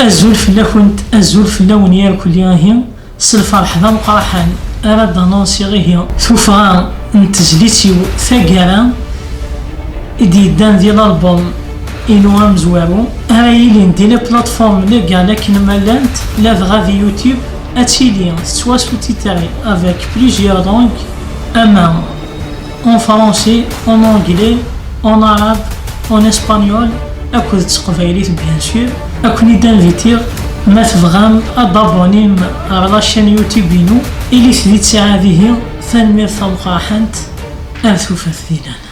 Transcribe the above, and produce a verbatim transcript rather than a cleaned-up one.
Azul fell-akent, azul fell-awen yarkelli. Ihi s lferḥ d ameqqraḥan ara d-anunsiɣ ihi tuffɣa n tezlit-iw taggara i d-yeddan di l'album inu amezwaru, ara yilin di les plateformes légales akken ma llant, ladɣa di YouTube. Ad tili tettwasutitri avec plusieurs langues, ama en français, en anglais, en arabe, en espagnol, akked teqbaylit bien sûr. Ad ken-id-invitiɣ ma tebɣam ad d-abonnim ɣer la chaîne YouTube inu, ilit di ttiɛad ihi. Tanemmirt tameqqraḥant, ar tufat di lana.